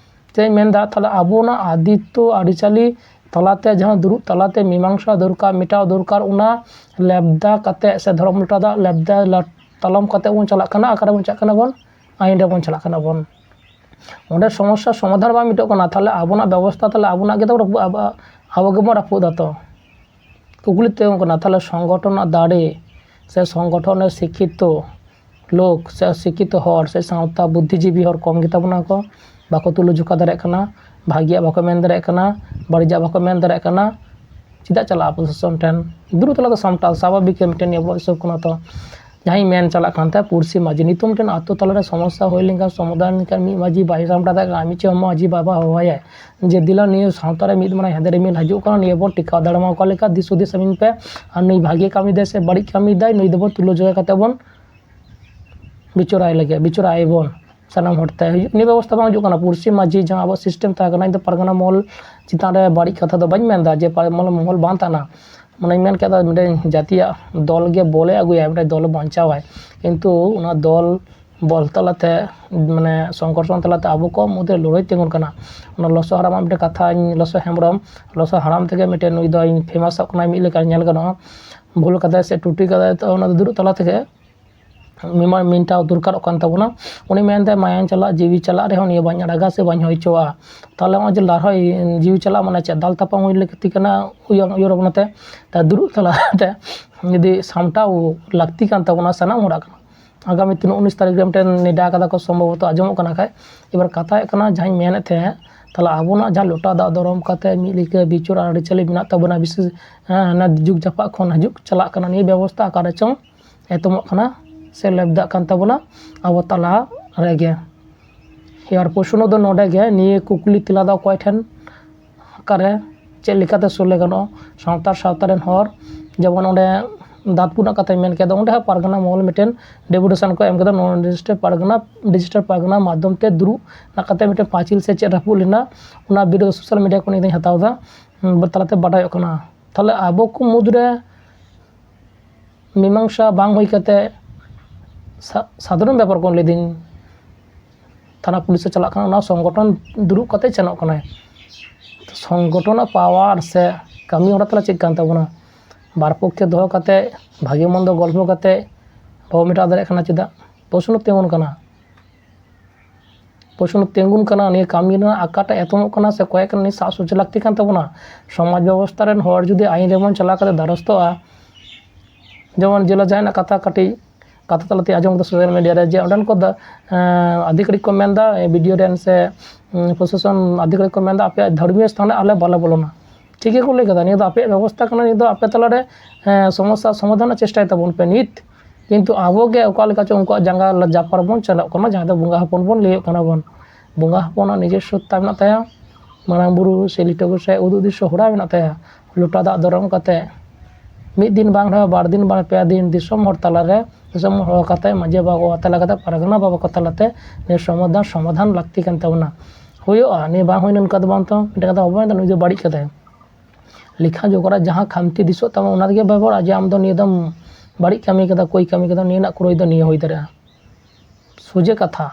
ᱪᱮᱫ ᱤᱧ ᱢᱮᱱᱫᱟ, ᱛᱟᱦᱞᱮ ᱟᱵᱚᱱᱟᱜ ᱟᱫᱤᱛᱛᱚ ᱟᱹᱨᱤᱪᱟᱹᱞᱤ ᱛᱟᱞᱟᱛᱮ, ᱡᱟᱦᱟᱸ ᱫᱩᱲᱩᱵ ᱛᱟᱞᱟᱛᱮ ᱢᱤᱢᱟᱝᱥᱟ ᱫᱚᱨᱠᱟᱨ, ᱢᱮᱴᱟᱣ ᱫᱚᱨᱠᱟᱨ, ᱚᱱᱟ ᱞᱮᱵᱫᱟ ᱠᱟᱛᱮ ᱥᱮ ᱫᱷᱚᱨᱚᱢ ᱞᱚᱴᱟ ᱫᱟᱜ ᱞᱮᱵᱫᱟ ᱛᱟᱞᱚᱢ ᱠᱟᱛᱮ ᱵᱚᱱ ᱪᱟᱞᱟᱜ ᱠᱟᱱᱟ᱾ ᱚᱠᱟᱨᱮ ᱵᱚᱱ ᱪᱟᱞᱟᱜ ᱠᱟᱱᱟ ᱵᱚᱱ? ᱟᱭᱤᱱ ᱨᱮᱵᱚᱱ ᱪᱟᱞᱟᱜ ᱠᱟᱱᱟ ᱵᱚᱱ᱾ ᱚᱸᱰᱮ ᱥᱚᱢᱚᱥᱥᱟ ᱥᱚᱢᱟᱫᱷᱟᱱ ᱵᱟᱝ ᱢᱤᱫᱚᱜ ᱠᱟᱱᱟ, ᱛᱟᱦᱚᱞᱮ ᱟᱵᱚᱱᱟᱜ ᱵᱮᱵᱚᱥᱛᱷᱟ, ᱛᱟᱦᱚᱞᱮ ᱟᱵᱚᱱᱟᱜ ᱜᱮ ᱛᱟᱵᱚᱱ ᱨᱟᱹᱯᱩᱫ, ᱟᱵᱚ, ᱟᱵᱚ ᱜᱮᱵᱚᱱ ᱨᱟᱹᱯᱩᱫ ᱫᱟ ᱛᱚ᱾ ᱠᱩᱠᱞᱤ ᱛᱤᱸᱜᱩᱱ ᱠᱟᱱᱟ, ᱛᱟᱦᱚᱞᱮ ᱥᱚᱝᱜᱚᱴᱷᱚᱱ ᱨᱮᱱᱟᱜ ᱫᱟᱲᱮ ᱥᱮ ᱥᱚᱝᱜᱚᱴᱷᱚᱱ ᱨᱮ ᱥᱤᱠᱠᱷᱤᱛᱚ ᱞᱳᱠ ᱥᱮ ᱥᱤᱠᱠᱷᱤᱛᱚ ᱦᱚᱲ ᱥᱮ ᱥᱟᱶᱛᱟ ᱵᱩᱫᱽᱫᱷᱤᱡᱤᱵᱤ ᱦᱚᱲ ᱠᱚᱢ ᱜᱮᱛᱟ ᱵᱚᱱᱟ ᱠᱚ, ᱵᱟᱠᱚ ᱛᱩᱞᱟᱹ ᱡᱚᱠᱷᱟ ᱫᱟᱲᱮᱭᱟᱜ ᱠᱟᱱᱟ, ᱵᱷᱟᱜᱤᱭᱟᱜ ᱵᱟᱠᱚ ᱢᱮᱱ ᱫᱟᱲᱮᱭᱟᱜ ᱠᱟᱱᱟ, ᱵᱟᱹᱲᱤᱡᱟᱜ ᱵᱟᱠᱚ ᱢᱮᱱ ᱫᱟᱲᱮᱭᱟᱜ ᱠᱟᱱᱟ᱾ ᱪᱮᱫᱟᱜ ᱪᱟᱞᱟᱜᱼᱟ ᱯᱨᱚᱥᱟᱥᱚᱱ ᱴᱷᱮᱱ? ᱫᱩᱲᱩᱵ ᱛᱟᱞᱟ ᱫᱚ ᱥᱟᱢᱴᱟᱣ ᱥᱟᱵᱷᱟᱵᱤᱠ ᱜᱮ ᱢᱤᱫᱴᱮᱱ ᱟᱵᱚᱣᱟᱜ ᱦᱤᱥᱟᱹᱵ ᱠᱟᱱᱟ ᱛᱚ᱾ ᱡᱟᱦᱟᱸᱭ ᱢᱮᱱ ᱪᱟᱞᱟᱜ ᱠᱟᱱ ᱛᱟᱦᱮᱸᱫ ᱯᱩᱲᱥᱤ ᱢᱟᱹᱡᱷᱤ, ᱱᱤᱛᱚᱜ ᱢᱤᱫᱴᱮᱱ ᱟᱛᱳ ᱛᱟᱞᱟᱨᱮ ᱥᱚᱢᱚᱥᱥᱟ ᱦᱩᱭ ᱞᱮᱱᱠᱷᱟᱱ ᱥᱚᱢᱟᱫᱷᱟᱱ ᱞᱮᱱᱠᱷᱟᱱ ᱢᱤᱫ ᱢᱟᱹᱡᱷᱤ ᱵᱟᱭ ᱥᱟᱢᱴᱟᱣ ᱫᱟᱲᱮᱭᱟᱜ ᱠᱟᱱᱟ, ᱢᱤᱫᱴᱮᱱ ᱢᱟᱹᱡᱷᱤ ᱵᱟᱵᱟ ᱦᱚᱦᱚᱣᱟᱭᱟᱭ ᱡᱮ ᱫᱮᱞᱟ ᱱᱤᱭᱟᱹ ᱥᱟᱶᱛᱟ ᱨᱮ ᱢᱤᱫ ᱢᱟᱨᱟᱝ ᱦᱮᱸᱫᱮ ᱨᱤᱢᱤᱞ ᱦᱤᱡᱩᱜ ᱠᱟᱱᱟ, ᱱᱤᱭᱟᱹ ᱵᱚᱱ ᱴᱮᱠᱟᱣ ᱫᱟᱲᱮᱢᱟ ᱚᱠᱟ ᱞᱮᱠᱟ, ᱫᱤᱥ ᱦᱩᱫᱤᱥ ᱮᱢᱟᱹᱧ ᱯᱮ, ᱟᱨ ᱱᱩᱭ ᱵᱷᱟᱜᱮ ᱠᱟᱹᱢᱤ ᱫᱟᱭ ᱥᱮ ᱵᱟᱹᱲᱤᱡ ᱠᱟᱹᱢᱤ ᱫᱟᱭ, ᱱᱩᱭ ᱫᱚᱵᱚᱱ ᱛᱩᱞᱟᱹ ᱡᱚᱠᱷᱟ ᱠᱟᱛᱮ ᱵᱚᱱ ᱵᱤᱪᱟᱹᱨᱟᱭ ᱞᱟᱹᱜᱤᱫ, ᱵᱤᱪᱟᱹᱨᱟᱭ ᱵᱚᱱ ᱥᱟᱱᱟᱢ ᱦᱚᱲ ᱛᱮ ᱦᱩᱭᱩᱜ, ᱱᱤᱭᱟᱹ ᱵᱮᱵᱚᱥᱛᱷᱟ ᱵᱟᱝ ᱦᱤᱡᱩᱜ ᱠᱟᱱᱟ᱾ ᱯᱩᱲᱥᱤ ᱢᱟᱹᱡᱷᱤ ᱡᱟᱦᱟᱸ ᱟᱵᱚᱣᱟᱜ ᱥᱤᱥᱴᱮᱢ ᱛᱟᱦᱮᱸ ᱠᱟᱱᱟ, ᱤᱧ ᱫᱚ ᱯᱟᱨᱜᱟᱱᱟ ᱢᱚᱦᱚᱞ ᱪᱮᱛᱟᱱ ᱨᱮ ᱵᱟᱹᱲᱤᱡ ᱠᱟᱛᱷᱟ ᱫᱚ ᱵᱟᱹᱧ ᱢᱮᱱᱫᱟ ᱡᱮ ᱯᱟᱨᱜᱟᱱᱟ ᱢᱚᱦᱚᱞ ᱵᱟᱝ ᱛᱟᱦᱮᱱᱟ, ᱢᱟᱱᱮᱧ ᱢᱮᱱ ᱠᱮᱫᱟ ᱢᱤᱫᱴᱮᱱ ᱡᱟᱹᱛᱤᱭᱟᱜ ᱫᱚᱞ ᱜᱮ ᱵᱚᱞᱮ ᱟᱹᱜᱩᱭᱟ, ᱢᱤᱫᱴᱮᱱ ᱫᱚᱞᱮ ᱵᱟᱧᱪᱟᱣᱟᱭ, ᱠᱤᱱᱛᱩ ᱚᱱᱟ ᱫᱚᱞ ᱵᱚᱞ ᱛᱟᱞᱟᱛᱮ ᱢᱟᱱᱮ ᱥᱚᱝᱜᱷᱚᱨᱥᱚᱱ ᱛᱟᱞᱟᱛᱮ ᱟᱵᱚ ᱠᱚ ᱢᱩᱫᱽᱨᱮ ᱞᱟᱹᱲᱦᱟᱹᱭ ᱛᱤᱸᱜᱩᱱ ᱠᱟᱱᱟ᱾ ᱚᱱᱟ ᱞᱚᱥᱚ ᱦᱟᱲᱟᱢᱟᱜ ᱢᱤᱫᱴᱮᱱ ᱠᱟᱛᱷᱟᱧ, ᱞᱚᱥᱚ ᱦᱮᱢᱵᱨᱚᱢ, ᱞᱚᱥᱚ ᱦᱟᱲᱟᱢ ᱛᱮᱜᱮ ᱢᱤᱫᱴᱮᱱ ᱱᱩᱭ ᱫᱚᱭ ᱯᱷᱮᱢᱟᱥᱚᱜ ᱠᱟᱱᱟ ᱢᱤᱫ ᱞᱮᱠᱟ ᱧᱮᱞ ᱜᱟᱱᱚᱜᱼᱟ᱾ ᱵᱷᱩᱞ ᱠᱟᱫᱟᱭ ᱥᱮ ᱴᱩᱴᱤ ᱠᱟᱫᱟᱭ, ᱛᱚ ᱚᱱᱟ ᱫᱚ ᱫᱩᱲᱩᱵ ᱛᱟᱞᱟ ᱛᱮᱜᱮ ᱢᱤᱢᱟ-, ᱢᱤᱱᱴᱟᱣ ᱫᱚᱨᱠᱟᱨᱚᱜ ᱠᱟᱱ ᱛᱟᱵᱚᱱᱟ᱾ ᱩᱱᱤ ᱢᱮᱱᱫᱟᱭ ᱢᱟᱭᱟᱝ ᱪᱟᱞᱟᱜ ᱡᱤᱣᱤ ᱪᱟᱞᱟᱜ ᱨᱮᱦᱚᱸ ᱱᱤᱭᱟᱹ ᱵᱟᱹᱧ ᱟᱲᱟᱜᱟ ᱥᱮ ᱵᱟᱹᱧ ᱦᱩᱭ ᱦᱚᱪᱚᱣᱟᱜᱼᱟ᱾ ᱛᱟᱦᱚᱞᱮ ᱱᱚᱜᱼᱚᱭ ᱡᱮ ᱞᱟᱹᱲᱦᱟᱹᱭ ᱡᱤᱣᱤ ᱪᱟᱞᱟᱜ ᱢᱟᱱᱮ ᱪᱮᱫ? ᱫᱟᱞ ᱛᱟᱯᱟᱢ ᱦᱩᱭ ᱞᱟᱹᱠᱛᱤ ᱠᱟᱱᱟ ᱩᱭᱩᱨ ᱚᱵᱚᱱᱟᱛᱮ, ᱫᱩᱲᱩᱵ ᱛᱟᱞᱟᱛᱮ ᱡᱩᱫᱤ ᱥᱟᱢᱴᱟᱣ ᱞᱟᱹᱠᱛᱤ ᱠᱟᱱ ᱛᱟᱵᱚᱱᱟ ᱥᱟᱱᱟᱢ ᱦᱚᱲᱟᱜ ᱠᱟᱱᱟ᱾ ᱟᱜᱟᱢᱤ ᱛᱤᱱᱟᱹᱜ ᱩᱱᱤᱥ ᱛᱟᱹᱨᱤᱠᱷ ᱨᱮ ᱢᱤᱫᱴᱮᱱ ᱱᱮᱰᱟ ᱠᱟᱫᱟ ᱠᱚ, ᱥᱚᱢᱵᱷᱚᱵᱚᱛᱚ ᱟᱸᱡᱚᱢᱚᱜ ᱠᱟᱱᱟ ᱠᱷᱟᱡ᱾ ᱮᱵᱟᱨ ᱠᱟᱛᱷᱟ ᱦᱩᱭᱩᱜ ᱠᱟᱱᱟ, ᱡᱟᱦᱟᱸᱧ ᱢᱮᱱᱮᱫ ᱛᱟᱦᱮᱸᱫ, ᱛᱟᱦᱚᱞᱮ ᱟᱵᱚᱱᱟᱜ ᱡᱟᱦᱟᱸ ᱞᱚᱴᱟ ᱫᱟᱜ ᱫᱚᱨᱚᱢ ᱠᱟᱛᱮ ᱢᱤᱫ ᱞᱮᱠᱟ ᱵᱤᱪᱟᱹᱨ ᱟᱹᱨᱤᱪᱟᱹᱞᱤ ᱢᱮᱱᱟᱜ ᱛᱟᱵᱚᱱᱟ, ᱵᱤᱥᱮᱥ, ᱦᱮᱸ, ᱦᱟᱱᱟ ᱡᱩᱜᱽ ᱡᱟᱯᱟᱜ ᱠᱷᱚᱱ ᱦᱤᱡᱩᱜ ᱪᱟᱞᱟᱜ ᱠᱟᱱᱟ, ᱱᱤᱭᱟᱹ ᱵᱮᱵᱚᱥᱛᱷᱟ ᱚᱠᱟᱨᱮ ᱪᱚᱝ ᱮᱛᱚᱢᱚᱜ ᱠᱟᱱᱟ ᱥᱮ ᱞᱮᱵᱫᱟᱜ ᱠᱟᱱ ᱛᱟᱵᱚᱱᱟ ᱟᱵᱚ ᱛᱟᱞᱟ ᱨᱮᱜᱮ᱾ ᱮᱵᱟᱨ ᱯᱨᱚᱥᱱᱚ ᱫᱚ ᱱᱚᱰᱮ ᱜᱮ, ᱱᱤᱭᱟᱹ ᱠᱩᱠᱞᱤ ᱛᱮᱞᱟ ᱫᱚ ᱚᱠᱚᱭ ᱴᱷᱮᱱ, ᱚᱠᱟᱨᱮ, ᱪᱮᱫ ᱞᱮᱠᱟᱛᱮ ᱥᱚᱞᱦᱮ ᱜᱟᱱᱚᱜᱼᱟ? ᱥᱟᱱᱛᱟᱲ ᱥᱟᱶᱛᱟ ᱨᱮᱱ ᱦᱚᱲ, ᱡᱮᱢᱚᱱ ᱚᱸᱰᱮ ᱫᱟᱸᱛᱯᱩᱨ ᱨᱮᱱᱟᱜ ᱠᱟᱛᱷᱟᱧ ᱢᱮᱱ ᱠᱮᱫᱟ, ᱚᱸᱰᱮ ᱦᱚᱸ ᱯᱟᱨᱜᱟᱱᱟ ᱢᱚᱦᱚᱞ ᱢᱤᱫᱴᱮᱱ ᱰᱮᱯᱩᱴᱮᱥᱚᱱ ᱠᱚ ᱮᱢ ᱠᱮᱫᱟ, ᱱᱚᱣᱟ ᱰᱤᱡᱤᱴᱟᱞ ᱯᱟᱨᱜᱟᱱᱟ, ᱰᱤᱡᱤᱴᱟᱞ ᱯᱟᱨᱜᱟᱱᱟ ᱢᱟᱫᱽᱫᱷᱚᱢ ᱛᱮ ᱫᱩᱲᱩᱵ ᱨᱮᱱᱟᱜ ᱠᱟᱛᱮ ᱢᱤᱫᱴᱮᱱ ᱯᱟᱹᱪᱤᱞ ᱥᱮ ᱪᱮᱫ ᱨᱟᱹᱯᱩᱫ ᱞᱮᱱᱟ, ᱚᱱᱟ ᱵᱷᱤᱰᱤᱭᱳ ᱥᱳᱥᱟᱞ ᱢᱤᱰᱤᱭᱟ ᱠᱷᱚᱱ ᱤᱧ ᱦᱟᱛᱟᱣ ᱮᱫᱟ, ᱦᱩᱸ, ᱛᱟᱞᱟᱛᱮ ᱵᱟᱰᱟᱭᱚᱜ ᱠᱟᱱᱟ᱾ ᱛᱟᱦᱚᱞᱮ ᱟᱵᱚ ᱠᱚ ᱢᱩᱫᱽᱨᱮ ᱢᱤᱢᱟᱝᱥᱟ ᱵᱟᱝ ᱦᱩᱭ ᱠᱟᱛᱮ ᱥᱟ-, ᱥᱟᱫᱷᱟᱨᱚᱱ ᱵᱮᱯᱟᱨ ᱠᱚ ᱞᱟᱹᱭᱫᱟᱹᱧ, ᱛᱷᱟᱱᱟ ᱯᱩᱞᱤᱥ ᱮ ᱪᱟᱞᱟᱜ ᱠᱟᱱᱟ, ᱚᱱᱟ ᱥᱚᱝᱜᱚᱴᱷᱚᱱ ᱫᱩᱲᱩᱵ ᱠᱟᱛᱮ ᱥᱮᱱᱚᱜ ᱠᱟᱱᱟᱭ᱾ ᱥᱚᱝᱜᱚᱴᱷᱚᱱᱟᱜ ᱯᱟᱣᱟᱨ ᱥᱮ ᱠᱟᱹᱢᱤ ᱦᱚᱨᱟ ᱛᱟᱞᱟ ᱪᱮᱫ ᱠᱟᱱ ᱛᱟᱵᱚᱱᱟ? ᱵᱟᱨ ᱯᱚᱠᱠᱷᱮ ᱫᱚᱦᱚ ᱠᱟᱛᱮ ᱵᱷᱟᱜᱮ ᱢᱚᱱᱫᱚ ᱜᱚᱞᱯᱚ ᱠᱟᱛᱮ ᱵᱟᱵᱚ ᱢᱮᱴᱟᱣ ᱫᱟᱲᱮᱭᱟᱜ ᱠᱟᱱᱟ᱾ ᱪᱮᱫᱟᱜ? ᱯᱨᱚᱥᱱᱚ ᱛᱤᱸᱜᱩᱱ ᱠᱟᱱᱟ᱾ ᱯᱨᱚᱥᱱᱚ ᱛᱤᱸᱜᱩᱱ ᱠᱟᱱᱟ, ᱱᱤᱭᱟᱹ ᱠᱟᱹᱢᱤ ᱨᱮᱱᱟᱜ ᱚᱠᱟᱴᱟᱜ ᱮᱛᱚᱢᱚᱜ ᱠᱟᱱᱟ ᱥᱮ ᱚᱠᱚᱭᱟᱜ ᱠᱟᱱᱟ, ᱱᱤᱭᱟᱹ ᱥᱟᱵ ᱥᱚᱡᱷᱮ ᱞᱟᱹᱠᱛᱤ ᱠᱟᱱ ᱛᱟᱵᱚᱱᱟ᱾ ᱥᱚᱢᱟᱡᱽ ᱵᱮᱵᱚᱥᱛᱷᱟ ᱨᱮᱱ ᱦᱚᱲ ᱡᱩᱫᱤ ᱟᱹᱭᱤᱱ ᱨᱮᱵᱚᱱ ᱪᱟᱞᱟᱣ ᱠᱟᱛᱮ ᱫᱟᱨᱚᱥᱛᱚᱜᱼᱟ, ᱡᱮᱢᱚᱱ ᱡᱮᱞᱟ ᱡᱟᱦᱟᱸᱭ ᱨᱮᱱᱟᱜ ᱠᱟᱛᱷᱟ ᱠᱟᱹᱴᱤᱡ ᱠᱟᱛᱷᱟ ᱛᱟᱞᱟᱛᱮ ᱟᱸᱡᱚᱢ ᱠᱟᱫᱟ ᱥᱳᱥᱟᱞ ᱢᱤᱰᱤᱭᱟ ᱨᱮ, ᱡᱮ ᱚᱸᱰᱮᱱ ᱠᱚ ᱫᱟ-, ᱮᱸ, ᱟᱫᱷᱤᱠᱟᱨᱤᱠ ᱠᱚ ᱢᱮᱱᱫᱟ, ᱵᱤᱰᱤᱳ ᱨᱮᱱ ᱥᱮ, ᱩᱸ, ᱯᱨᱚᱥᱟᱥᱚᱱ ᱟᱫᱷᱤᱠᱟᱨᱤᱠ ᱠᱚ ᱢᱮᱱᱫᱟ, ᱟᱯᱮᱭᱟᱜ ᱫᱷᱚᱨᱢᱤᱭᱚ ᱥᱛᱷᱟᱱ ᱨᱮ ᱟᱞᱮ ᱵᱟᱞᱮ ᱵᱚᱞᱚᱱᱟ᱾ ᱴᱷᱤᱠ ᱜᱮᱠᱚ ᱞᱟᱹᱭ ᱠᱟᱫᱟ, ᱱᱤᱭᱟᱹ ᱫᱚ ᱟᱯᱮᱭᱟᱜ ᱵᱮᱵᱚᱥᱛᱷᱟ ᱠᱟᱱᱟ, ᱱᱤᱭᱟᱹ ᱫᱚ ᱟᱯᱮ ᱛᱟᱞᱟᱨᱮ, ᱮᱸ, ᱥᱚᱢᱚᱥᱥᱟ ᱥᱚᱢᱟᱫᱷᱟᱱ ᱨᱮᱱᱟᱜ ᱪᱮᱥᱴᱟᱭ ᱛᱟᱵᱚᱱ ᱯᱮ᱾ ᱱᱤᱛ ᱠᱤᱱᱛᱩ ᱟᱵᱚ ᱜᱮ ᱚᱠᱟ ᱞᱮᱠᱟ ᱪᱚ ᱩᱱᱠᱩᱣᱟᱜ ᱡᱟᱸᱜᱟ ᱡᱟᱯᱟᱜ ᱨᱮᱵᱚᱱ ᱪᱟᱞᱟᱜ ᱠᱟᱱᱟ, ᱡᱟᱦᱟᱸ ᱫᱚ ᱵᱚᱸᱜᱟ ᱦᱚᱯᱚᱱ ᱵᱚᱱ ᱞᱟᱹᱭᱚᱜ ᱠᱟᱱᱟ ᱵᱚᱱ᱾ ᱵᱚᱸᱜᱟ ᱦᱚᱯᱚᱱᱟᱜ ᱱᱤᱡᱮᱨ ᱥᱚᱛᱛᱟ ᱢᱮᱱᱟᱜ ᱛᱟᱭᱟ, ᱢᱟᱨᱟᱝ ᱵᱩᱨᱩ ᱥᱮ ᱞᱤᱴᱟᱹ ᱜᱚᱸᱥᱟᱭ ᱩᱫᱩᱜ ᱫᱤᱥᱟᱹ ᱦᱚᱨᱟ ᱢᱮᱱᱟᱜ ᱛᱟᱭᱟ᱾ ᱞᱚᱴᱟ ᱫᱟᱜ ᱫᱚᱨᱚᱢ ᱠᱟᱛᱮ ᱢᱤᱫ ᱫᱤᱱ ᱵᱟᱝ ᱨᱮᱦᱚᱸ ᱵᱟᱨ ᱫᱤᱱ ᱵᱟᱝ ᱯᱮ ᱫᱤᱱ ᱫᱤᱥᱚᱢ ᱦᱚᱲ ᱛᱟᱞᱟᱨᱮ, ᱫᱤᱥᱚᱢ ᱦᱚᱲ ᱠᱟᱛᱮ, ᱢᱟᱹᱡᱷᱤ ᱵᱟᱵᱟ ᱠᱚ ᱛᱟᱞᱟ ᱠᱟᱛᱮ, ᱯᱟᱨᱜᱟᱱᱟ ᱵᱟᱵᱟ ᱠᱚ ᱛᱟᱞᱟᱛᱮ ᱱᱤᱭᱟᱹ ᱥᱚᱢᱟᱫᱷᱟᱱ, ᱥᱚᱢᱟᱫᱷᱟᱱ ᱞᱟᱹᱠᱛᱤ ᱠᱟᱱ ᱛᱟᱵᱚᱱᱟ᱾ ᱦᱩᱭᱩᱜᱼᱟ, ᱱᱤᱭᱟᱹ ᱵᱟᱝ ᱦᱩᱭ ᱞᱮᱱᱠᱷᱟᱱ ᱫᱚ ᱵᱟᱝ ᱛᱚ ᱢᱤᱫᱴᱮᱱ ᱠᱟᱛᱷᱟ ᱵᱟᱵᱚ ᱢᱮᱱᱫᱟ, ᱱᱩᱭ ᱫᱚ ᱵᱟᱹᱲᱤᱡ ᱠᱟᱫᱟᱭ᱾ ᱞᱮᱠᱷᱟ ᱡᱚᱠᱷᱟ ᱨᱮ ᱡᱟᱦᱟᱸ ᱠᱷᱟᱢᱛᱤ ᱫᱤᱥᱚᱜ ᱛᱟᱢᱟ, ᱚᱱᱟ ᱛᱮᱜᱮ ᱵᱮᱵᱚᱦᱟᱨᱟ, ᱡᱮ ᱟᱢ ᱫᱚ ᱱᱤᱭᱟᱹ ᱫᱚᱢ ᱵᱟᱹᱲᱤᱡ ᱠᱟᱹᱢᱤ ᱠᱟᱫᱟ, ᱠᱚᱭ ᱠᱟᱹᱢᱤ ᱠᱟᱫᱟ, ᱱᱤᱭᱟᱹ ᱨᱮᱱᱟᱜ ᱠᱩᱲᱟᱹᱭ ᱫᱚ ᱱᱤᱭᱟᱹ ᱦᱩᱭ ᱫᱟᱲᱮᱭᱟᱜᱼᱟ᱾ ᱥᱚᱡᱷᱮ ᱠᱟᱛᱷᱟ,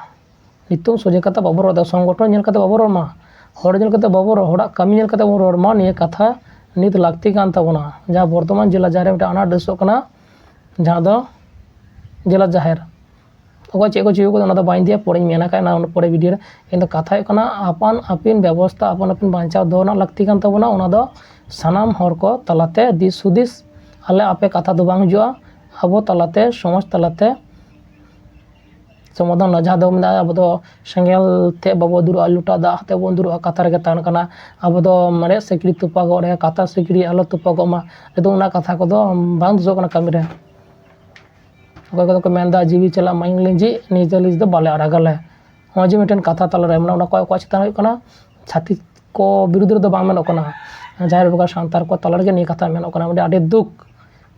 ᱱᱤᱛᱚᱝ ᱥᱚᱡᱷᱮ ᱠᱟᱛᱷᱟ ᱵᱟᱵᱚ ᱨᱚᱲ ᱮᱫᱟ, ᱥᱚᱝᱜᱚᱴᱷᱚᱱ ᱧᱮᱞ ᱠᱟᱛᱮ ᱵᱟᱵᱚ ᱨᱚᱲ ᱢᱟ, ᱦᱚᱲ ᱧᱮᱞ ᱠᱟᱛᱮ ᱵᱟᱵᱚ ᱨᱚᱲ, ᱦᱚᱲᱟᱜ ᱠᱟᱹᱢᱤ ᱧᱮᱞ ᱠᱟᱛᱮ ᱵᱚᱱ ᱨᱚᱲ ᱢᱟ᱾ ᱱᱤᱭᱟᱹ ᱠᱟᱛᱷᱟ ᱱᱤᱛ ᱞᱟᱹᱠᱛᱤ ᱠᱟᱱ ᱛᱟᱵᱚᱱᱟ᱾ ᱡᱟᱦᱟᱸ ᱵᱚᱨᱛᱚᱢᱟᱱ ᱡᱮᱞᱟ ᱡᱟᱦᱮᱨ ᱨᱮ ᱢᱤᱫᱴᱟᱝ ᱟᱱᱟᱴ ᱫᱤᱥᱚᱜ ᱠᱟᱱᱟ, ᱡᱟᱦᱟᱸ ᱫᱚ ᱡᱮᱞᱟ ᱡᱟᱦᱮᱨ, ᱚᱠᱚᱭ ᱪᱮᱫ ᱠᱚ ᱪᱤᱠᱟᱹ ᱠᱟᱫᱟ, ᱚᱱᱟ ᱫᱚ ᱵᱟᱹᱧ ᱤᱫᱤᱭᱟ, ᱯᱚᱨᱮᱧ ᱢᱮᱱᱟ ᱠᱷᱟᱡ ᱚᱱᱟ ᱯᱚᱨᱮ ᱵᱷᱤᱰᱤᱭᱳ ᱨᱮ᱾ ᱠᱤᱱᱛᱩ ᱠᱟᱛᱷᱟ ᱦᱩᱭᱩᱜ ᱠᱟᱱᱟ, ᱟᱯᱟᱱ ᱟᱹᱯᱤᱱ ᱵᱮᱵᱚᱥᱛᱷᱟ, ᱟᱯᱟᱱ ᱟᱹᱯᱤᱱ ᱵᱟᱧᱪᱟᱣ ᱫᱚᱦᱚ ᱨᱮᱱᱟᱜ ᱞᱟᱹᱠᱛᱤ ᱠᱟᱱ ᱛᱟᱵᱚᱱᱟ᱾ ᱚᱱᱟ ᱫᱚ ᱥᱟᱱᱟᱢ ᱦᱚᱲ ᱠᱚ ᱛᱟᱞᱟᱛᱮ ᱫᱤᱥ ᱦᱩᱫᱤᱥ, ᱟᱞᱮ ᱟᱯᱮ ᱠᱟᱛᱷᱟ ᱫᱚ ᱵᱟᱝ ᱦᱤᱡᱩᱜᱼᱟ, ᱟᱵᱚ ᱛᱟᱞᱟᱛᱮ, ᱥᱚᱢᱟᱡᱽ ᱛᱟᱞᱟᱛᱮ ᱥᱚᱢᱟᱫᱷᱟᱱ᱾ ᱡᱟᱦᱟᱸ ᱫᱚ ᱢᱮᱱᱟᱜᱼᱟ, ᱟᱵᱚ ᱫᱚ ᱥᱮᱸᱜᱮᱞ ᱴᱷᱮᱡ ᱵᱟᱵᱚ ᱫᱩᱲᱩᱵᱼᱟ, ᱞᱚᱴᱟ ᱫᱟᱜ ᱟᱛᱮ ᱵᱚᱱ ᱫᱩᱲᱩᱵᱼᱟ, ᱠᱟᱛᱷᱟ ᱨᱮᱜᱮ ᱛᱟᱦᱮᱱ ᱠᱟᱱᱟ᱾ ᱟᱵᱚ ᱫᱚ ᱢᱮᱬᱦᱮᱫ ᱥᱤᱠᱲᱤ ᱛᱚᱯᱟᱜᱚᱜ ᱨᱮ ᱠᱟᱛᱷᱟ ᱥᱤᱠᱲᱤ ᱟᱞᱚ ᱛᱚᱯᱟᱜᱚᱜ ᱢᱟ, ᱱᱤᱛᱚᱜ ᱚᱱᱟ ᱠᱟᱛᱷᱟ ᱠᱚᱫᱚ ᱵᱟᱝ ᱫᱤᱥᱟᱹᱜ ᱠᱟᱱᱟ ᱠᱟᱹᱢᱤ ᱨᱮ᱾ ᱚᱠᱚᱭ ᱠᱚᱫᱚ ᱠᱚ ᱢᱮᱱᱫᱟ, "ᱡᱤᱣᱤ ᱪᱟᱞᱟᱜ ᱢᱟᱭᱟᱝ ᱞᱤᱸᱡᱤ, ᱱᱤᱡᱮ ᱞᱤᱸᱡᱤ ᱫᱚ ᱵᱟᱞᱮ ᱟᱲᱟᱜᱟᱞᱮ᱾" ᱱᱚᱜᱼᱚᱭ ᱡᱮ ᱢᱤᱫᱴᱮᱱ ᱠᱟᱛᱷᱟ ᱛᱟᱞᱟᱨᱮ, ᱢᱟᱱᱮ, ᱚᱱᱟ ᱚᱠᱚᱭ, ᱚᱠᱚᱭ ᱪᱮᱛᱟᱱ ᱦᱩᱭᱩᱜ ᱠᱟᱱᱟ, ᱪᱷᱟᱹᱛᱤᱠ ᱠᱚ ᱵᱤᱨᱩᱫᱽ ᱨᱮᱫᱚ ᱵᱟᱝ ᱢᱮᱱᱚᱜ ᱠᱟᱱᱟ, ᱡᱟᱦᱮᱨ ᱵᱚᱸᱜᱟ ᱥᱟᱱᱛᱟᱲ ᱠᱚ ᱛᱟᱞᱟ ᱨᱮᱜᱮ ᱱᱤᱭᱟᱹ ᱠᱟᱛᱷᱟ ᱢᱮᱱᱚᱜ ᱠᱟᱱᱟ᱾ ᱢᱤᱫᱴᱮᱱ ᱟᱹᱰᱤ ᱫᱩᱠ,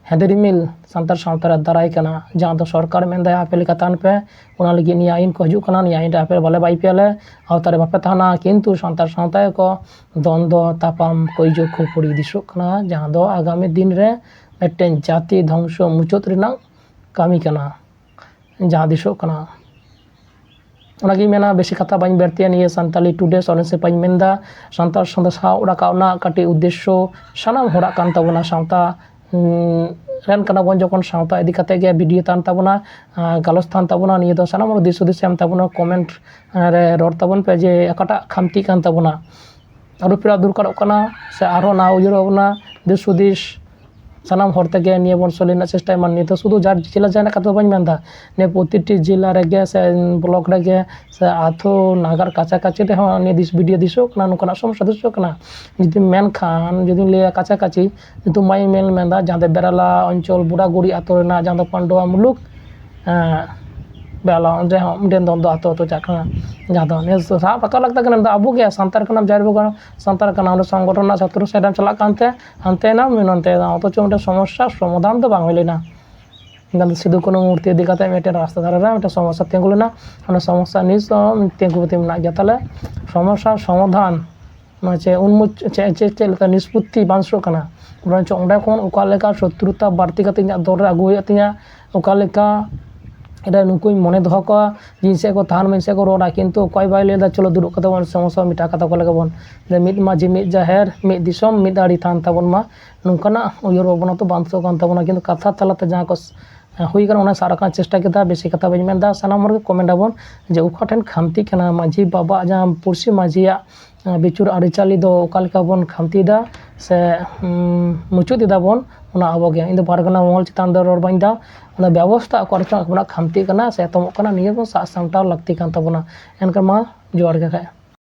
ᱦᱮᱸᱫᱮ ᱨᱤᱢᱤᱞ ᱥᱟᱱᱛᱟᱲ ᱥᱟᱶᱛᱟ ᱨᱮ ᱫᱟᱨᱟᱭ ᱠᱟᱱᱟ, ᱡᱟᱦᱟᱸ ᱫᱚ ᱥᱚᱨᱠᱟᱨ ᱢᱮᱱᱫᱟᱭ, "ᱟᱯᱮ ᱞᱮᱠᱟ ᱛᱟᱦᱮᱱ ᱯᱮ", ᱚᱱᱟ ᱞᱟᱹᱜᱤᱫ ᱱᱤᱭᱟᱹ ᱟᱹᱭᱤᱱ ᱠᱚ ᱦᱤᱡᱩᱜ ᱠᱟᱱᱟ, ᱱᱤᱭᱟᱹ ᱟᱹᱭᱤᱱ ᱨᱮ ᱟᱯᱮ ᱵᱟᱞᱮ ᱵᱟᱭ ᱯᱮᱭᱟ ᱞᱮ, ᱟᱣᱛᱟ ᱨᱮ ᱵᱟᱯᱮ ᱛᱟᱦᱮᱱᱟ᱾ ᱠᱤᱱᱛᱩ ᱥᱟᱱᱛᱟᱲ ᱥᱟᱶᱛᱟ ᱨᱮᱠᱚ ᱫᱚᱱᱫᱚ ᱛᱟᱯᱟᱢ ᱠᱟᱹᱭᱡᱟᱹ ᱠᱷᱟᱹᱯᱟᱹᱨᱤ ᱫᱤᱥᱚᱜ ᱠᱟᱱᱟ, ᱡᱟᱦᱟᱸ ᱫᱚ ᱟᱜᱟᱢᱤ ᱫᱤᱱ ᱨᱮ ᱢᱤᱫᱴᱮᱱ ᱡᱟᱹᱛᱤ ᱫᱷᱚᱝᱥᱚ ᱢᱩᱪᱟᱹᱫ ᱨᱮᱱᱟᱜ ᱠᱟᱹᱢᱤ ᱠᱟᱱᱟ᱾ ᱡᱟᱦᱟᱸ ᱫᱤᱥᱚᱜ ᱠᱟᱱᱟ, ᱚᱱᱟᱜᱤᱧ ᱢᱮᱱᱟ, ᱵᱮᱥᱤ ᱠᱟᱛᱷᱟ ᱵᱟᱹᱧ ᱵᱟᱹᱲᱛᱤᱭᱟ᱾ ᱱᱤᱭᱟᱹ ᱥᱟᱱᱛᱟᱞᱤ ᱴᱩᱰᱮ ᱥᱚᱨᱮᱱ ᱥᱮᱯᱟᱧ ᱢᱮᱱᱫᱟ, ᱥᱟᱱᱛᱟᱲ ᱥᱟᱶᱛᱟ ᱥᱟᱵ ᱨᱟᱠᱟᱵ ᱨᱮᱱᱟᱜ ᱠᱟᱹᱴᱤᱡ ᱩᱫᱽᱫᱮᱥᱥᱚ ᱥᱟᱱᱟᱢ ᱦᱚᱲᱟᱜ ᱠᱟᱱ ᱛᱟᱵᱚᱱᱟ᱾ ᱥᱟᱶᱛᱟ ᱨᱮᱱ ᱠᱟᱱᱟ ᱵᱚᱱ ᱡᱚᱠᱷᱚᱱ, ᱥᱟᱶᱛᱟ ᱤᱫᱤ ᱠᱟᱛᱮ ᱜᱮ ᱵᱷᱤᱰᱤᱭᱳ ᱛᱟᱦᱮᱱ ᱛᱟᱵᱚᱱᱟ, ᱜᱟᱞᱚᱪ ᱛᱟᱦᱮᱱ ᱛᱟᱵᱚᱱᱟ᱾ ᱱᱤᱭᱟᱹ ᱫᱚ ᱥᱟᱱᱟᱢ ᱦᱚᱲ ᱫᱤᱥ ᱦᱩᱫᱤᱥ ᱮᱢ ᱛᱟᱵᱚᱱᱟ, ᱠᱚᱢᱮᱱᱴ ᱨᱮ ᱨᱚᱲ ᱛᱟᱵᱚᱱ ᱯᱮ ᱡᱮ ᱚᱠᱟᱴᱟᱜ ᱠᱷᱟᱢᱛᱤ ᱠᱟᱱ ᱛᱟᱵᱚᱱᱟ᱾ ᱟᱹᱨᱩ ᱯᱷᱮᱨᱟᱣ ᱫᱚᱨᱠᱟᱨᱚᱜ ᱠᱟᱱᱟ, ᱥᱮ ᱟᱨᱦᱚᱸ ᱱᱟᱣᱟ ᱩᱭᱦᱟᱹᱨ ᱵᱷᱟᱵᱽᱱᱟ, ᱫᱤᱥ ᱦᱩᱫᱤᱥ ᱥᱟᱱᱟᱢ ᱦᱚᱲ ᱛᱮᱜᱮ ᱱᱤᱭᱟᱹ ᱵᱚᱱ ᱥᱚᱞᱦᱮ ᱨᱮᱱᱟᱜ ᱪᱮᱥᱴᱟᱭ ᱢᱟ᱾ ᱱᱤᱭᱟᱹ ᱫᱚ ᱥᱩᱫᱷᱩ ᱡᱟᱨ ᱡᱮᱞᱟ ᱡᱟᱦᱟᱸ ᱠᱟᱛᱷᱟ ᱫᱚ ᱵᱟᱹᱧ ᱢᱮᱱᱫᱟ, ᱱᱤᱭᱟᱹ ᱯᱨᱚᱛᱤᱴᱤ ᱡᱮᱞᱟ ᱨᱮᱜᱮ ᱥᱮ ᱵᱞᱚᱠ ᱨᱮᱜᱮ ᱥᱮ ᱟᱹᱛᱩ ᱱᱟᱜᱟᱨ ᱠᱟᱪᱷᱟ ᱠᱟᱪᱷᱤ ᱨᱮᱦᱚᱸ ᱱᱤᱭᱟᱹ ᱫᱤᱥ ᱵᱷᱤᱰᱤᱭᱳ ᱫᱤᱥᱚᱜ ᱠᱟᱱᱟ, ᱱᱚᱝᱠᱟᱱᱟᱜ ᱥᱚᱢᱚᱥᱥᱟ ᱫᱤᱥᱚᱜ ᱠᱟᱱᱟ᱾ ᱡᱩᱫᱤ ᱢᱮᱱᱠᱷᱟᱱ ᱡᱩᱫᱤᱧ ᱞᱟᱹᱭᱟ ᱠᱟᱪᱷᱟ ᱠᱟᱪᱷᱤ, ᱧᱩᱛᱩᱢ ᱢᱟᱧ ᱢᱮᱱ ᱢᱮᱱᱫᱟ, ᱡᱟᱦᱟᱸ ᱫᱚ ᱵᱮᱨᱟᱞᱟ ᱚᱧᱪᱚᱞ, ᱵᱩᱰᱟᱜᱩᱲᱤ ᱟᱹᱛᱩ ᱨᱮᱱᱟᱜ, ᱡᱟᱦᱟᱸ ᱫᱚ ᱯᱟᱱᱰᱩᱣᱟ ᱢᱩᱞᱩᱠ, ᱮᱸ, ᱵᱮᱨᱟᱞᱟ, ᱚᱸᱰᱮ ᱦᱚᱸ ᱢᱤᱫᱴᱮᱱ ᱫᱚᱞ ᱫᱚ ᱟᱹᱛᱩ ᱟᱹᱛᱩ ᱪᱟᱞᱟᱜ ᱠᱟᱱᱟ᱾ ᱡᱟᱦᱟᱸ ᱫᱚ ᱱᱤᱭᱟᱹ ᱥᱟᱵ ᱨᱟᱠᱟᱵ ᱞᱟᱹᱠᱛᱤ ᱠᱟᱱᱟ, ᱟᱵᱚ ᱜᱮ ᱥᱟᱱᱛᱟᱲ ᱠᱟᱱᱟᱢ, ᱡᱟᱦᱮᱨ ᱵᱚᱸᱜᱟ ᱥᱟᱱᱛᱟᱲ ᱠᱟᱱᱟ, ᱚᱸᱰᱮ ᱥᱚᱝᱜᱚᱴᱷᱚᱱ ᱨᱮᱱᱟᱜ ᱪᱷᱟᱛᱨᱚ ᱥᱮᱫ ᱮᱢ ᱪᱟᱞᱟᱜ ᱠᱟᱱᱛᱮ ᱦᱟᱱᱛᱮ ᱮᱱᱟᱢ ᱱᱚᱱᱛᱮ ᱮᱱᱟᱢ, ᱚᱛᱷᱚᱪᱚ ᱢᱤᱫᱴᱮᱱ ᱥᱚᱢᱚᱥᱥᱟ ᱥᱚᱢᱟᱫᱷᱟᱱ ᱫᱚ ᱵᱟᱝ ᱦᱩᱭ ᱞᱮᱱᱟ᱾ ᱢᱮᱱᱫᱚ ᱥᱤᱫᱩ ᱠᱟᱹᱱᱦᱩ ᱢᱩᱨᱛᱤ ᱤᱫᱤ ᱠᱟᱛᱮ ᱢᱤᱫᱴᱮᱱ ᱨᱟᱥᱛᱟ ᱫᱷᱟᱨᱮ ᱨᱮ ᱢᱤᱫᱴᱮᱱ ᱥᱚᱢᱚᱥᱥᱟ ᱛᱤᱸᱜᱩ ᱞᱮᱱᱟ᱾ ᱚᱱᱟ ᱥᱚᱢᱚᱥᱥᱟ ᱱᱤᱛ ᱦᱚᱸ ᱛᱤᱸᱜᱩ ᱛᱮ ᱢᱮᱱᱟᱜ ᱜᱮᱭᱟ᱾ ᱛᱟᱦᱞᱮ ᱥᱚᱢᱚᱥᱥᱟ ᱥᱚᱢᱟᱫᱷᱟᱱ ᱢᱟᱱᱮ ᱪᱮᱫ ᱩᱱᱢᱩᱪ-, ᱪᱮᱫ, ᱪᱮᱫ, ᱪᱮᱫ ᱞᱮᱠᱟ ᱱᱤᱥᱯᱚᱛᱛᱤ ᱵᱟᱝ ᱥᱮᱴᱮᱨᱚᱜ ᱠᱟᱱᱟ, ᱵᱚᱨᱚᱝ ᱚᱸᱰᱮ ᱠᱷᱚᱱ ᱚᱠᱟ ᱞᱮᱠᱟ ᱥᱚᱛᱨᱩᱛᱟ ᱵᱟᱹᱲᱛᱤ ᱠᱟᱛᱮ ᱤᱧᱟᱹᱜ ᱫᱚᱞ ᱨᱮ ᱟᱹᱜᱩ ᱦᱩᱭᱩᱜ ᱛᱤᱧᱟᱹ, ᱚᱠᱟ ᱞᱮᱠᱟ ᱮᱴᱟᱜ ᱱᱩᱠᱩᱧ ᱢᱚᱱᱮ ᱫᱚᱦᱚ ᱠᱚᱣᱟ ᱡᱮ ᱤᱧ ᱥᱮᱫ ᱠᱚ ᱛᱟᱦᱮᱱ ᱢᱟ, ᱤᱧ ᱥᱮᱫ ᱠᱚ ᱨᱚᱲᱟ, ᱠᱤᱱᱛᱩ ᱚᱠᱚᱭ ᱵᱟᱭ ᱞᱟᱹᱭ ᱮᱫᱟ ᱪᱚᱞᱚ ᱫᱩᱲᱩᱵ ᱠᱟᱛᱮ ᱵᱚᱱ ᱥᱚᱢᱚᱥᱥᱟ ᱢᱮᱴᱟᱣ ᱠᱟᱛᱟ ᱠᱚ ᱞᱮᱠᱟ ᱵᱚᱱ, ᱡᱮ ᱢᱤᱫ ᱢᱟᱹᱡᱷᱤ, ᱢᱤᱫ ᱡᱟᱦᱮᱨ, ᱢᱤᱫ ᱫᱤᱥᱚᱢ, ᱢᱤᱫ ᱟᱹᱨᱤ ᱛᱟᱦᱮᱱ ᱛᱟᱵᱚᱱ ᱢᱟ, ᱱᱚᱝᱠᱟᱱᱟᱜ ᱩᱭᱦᱟᱹᱨ ᱵᱷᱟᱵᱽᱱᱟ ᱛᱚ ᱵᱟᱝ ᱛᱟᱦᱮᱸ ᱠᱟᱱ ᱛᱟᱵᱚᱱᱟ᱾ ᱠᱤᱱᱛᱩ ᱠᱟᱛᱷᱟ ᱛᱟᱞᱟᱛᱮ ᱡᱟᱦᱟᱸ ᱠᱚ ᱦᱩᱭ ᱠᱟᱱᱟ, ᱚᱱᱟ ᱥᱟᱵ ᱨᱟᱠᱟᱵ ᱪᱮᱥᱴᱟ ᱠᱮᱫᱟ᱾ ᱵᱮᱥᱤ ᱠᱟᱛᱷᱟ ᱵᱟᱹᱧ ᱢᱮᱱᱫᱟ, ᱥᱟᱱᱟᱢ ᱦᱚᱲ ᱜᱮ ᱠᱚᱢᱮᱱᱴ ᱟᱵᱚᱱ ᱡᱮ ᱚᱠᱟ ᱴᱷᱮᱱ ᱠᱷᱟᱢᱛᱤ ᱠᱟᱱᱟ, ᱢᱟᱹᱡᱷᱤ ᱵᱟᱵᱟᱣᱟᱜ ᱡᱟᱦᱟᱸ ᱯᱩᱲᱥᱤ ᱢᱟᱹᱡᱷᱤᱭᱟᱜ, ᱟᱸ, ᱵᱤᱪᱟᱹᱨ ᱟᱹᱨᱤᱪᱟᱹᱞᱤ ᱫᱚ ᱚᱠᱟ ᱞᱮᱠᱟ ᱵᱚᱱ ᱠᱷᱟᱢᱛᱤᱭᱮᱫᱟ ᱥᱮ, ᱩᱸ, ᱢᱩᱪᱟᱹᱫ ᱮᱫᱟ ᱵᱚᱱ, ᱚᱱᱟ ᱟᱵᱚ ᱜᱮ᱾ ᱤᱧ ᱫᱚ ᱯᱟᱨᱜᱟᱱᱟ ᱢᱚᱦᱚᱞ ᱪᱮᱛᱟᱱ ᱨᱮ ᱨᱚᱲ ᱵᱟᱹᱧ ᱫᱟ, ᱚᱱᱟ ᱵᱮᱵᱚᱥᱛᱷᱟ ᱚᱠᱟ ᱨᱮᱪᱚᱝ ᱟᱵᱚᱱᱟᱜ ᱠᱷᱟᱢᱛᱤ ᱠᱟᱱᱟ ᱥᱮ ᱮᱛᱚᱢᱚᱜ ᱠᱟᱱᱟ, ᱱᱤᱭᱟᱹ ᱵᱚᱱ ᱥᱟᱵ ᱥᱟᱢᱴᱟᱣ ᱞᱟᱹᱠᱛᱤ ᱠᱟᱱ ᱛᱟᱵᱚᱱᱟ᱾ ᱮᱱᱠᱷᱟᱱ ᱢᱟ ᱡᱚᱦᱟᱨ ᱜᱮ ᱠᱷᱟᱡ᱾